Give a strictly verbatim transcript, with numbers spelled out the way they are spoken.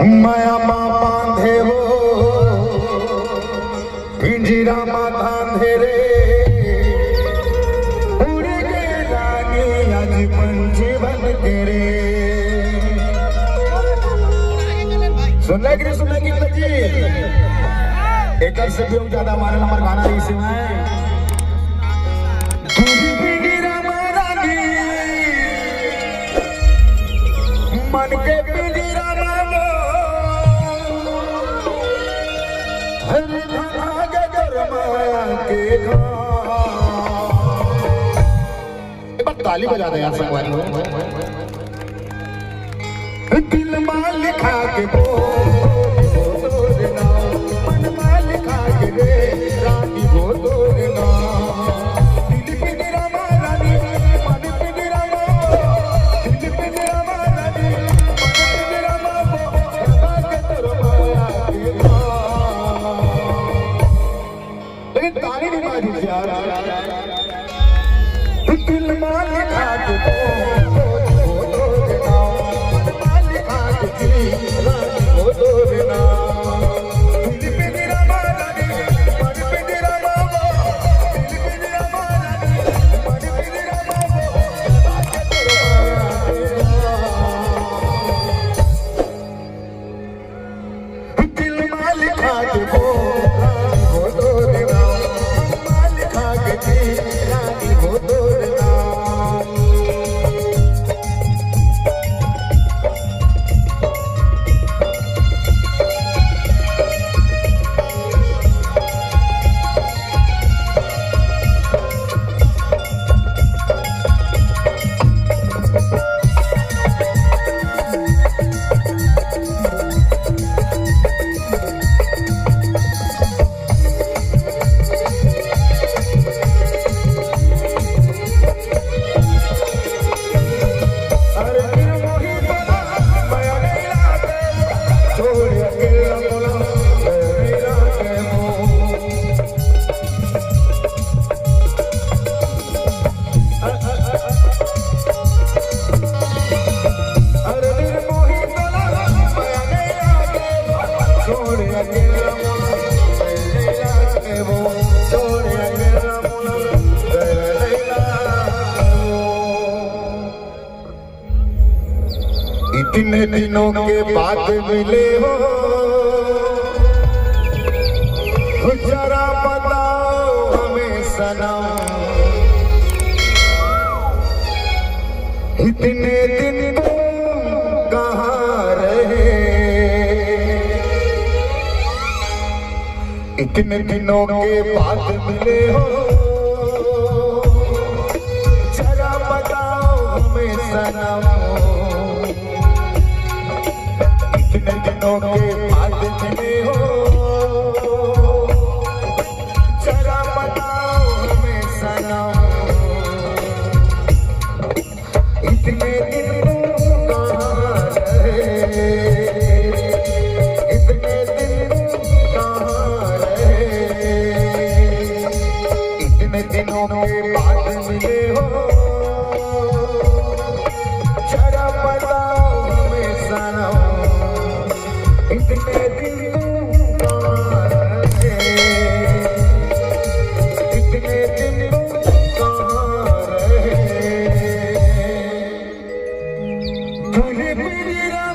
माया मा बांधे वो, पिंजरा मा बांधे रे, उड़ गे रानी आज पंछी बन के रे। सुनना कि नहीं सुनना कि जी? एकर से भी ज्यादा वायरल हमर गाना रही सेवाएं। दूध पिंजरा मा रानी, मन के पिंजरा मा वो, हर भाग तोर माया के घाम। एक बार ताली बजा दे यार संगवारी हो। दिल मा लिखा के वो, वो तोर नाम, मन मा लिखा के रे, रानी वो तोर नाम। दिल पिंजरा मा रानी, मन पिंजरा मा, दिल पिंजरा मा रानी, मन पिंजरा मा वो, लगा के तोर माया के घाम। लेकिन ताली नहीं बाजी यार। दिल मा लिखा के वो, वो, वो तोर नाम, मन मा लिखा के जी, रानी वो तोर नाम। दिल पिंजरा मा रानी, मन पिंजरा मा वो, दिल पिंजरा मा रानी, मन पिंजरा मा वो, लगा के तोर माया के घाम। दिल मा लिखा के वो, रानी वो तोर नाम, मन मा लिखा के जी, रानी वो तोर नाम। इतने दिनों के बाद मिले हो, जरा बताओ हमें सनम, इतने दिन तुम कहाँ रहे? इतने दिनों के बाद मिले हो, जरा बताओ हमें सनम, इतने दिनों के बाद मिले हो, जरा बताओ हमें सनम, इतने दिन तुम कहाँ रहे? इतने दिन तुम कहाँ रहे? इतने दिनों के बाद मिले हो, जरा बताओ हमें सनम, इतने दिन तुम कहाँ रहे? इतने दिन तुम कहाँ रहे? दूल्हे पिंजरा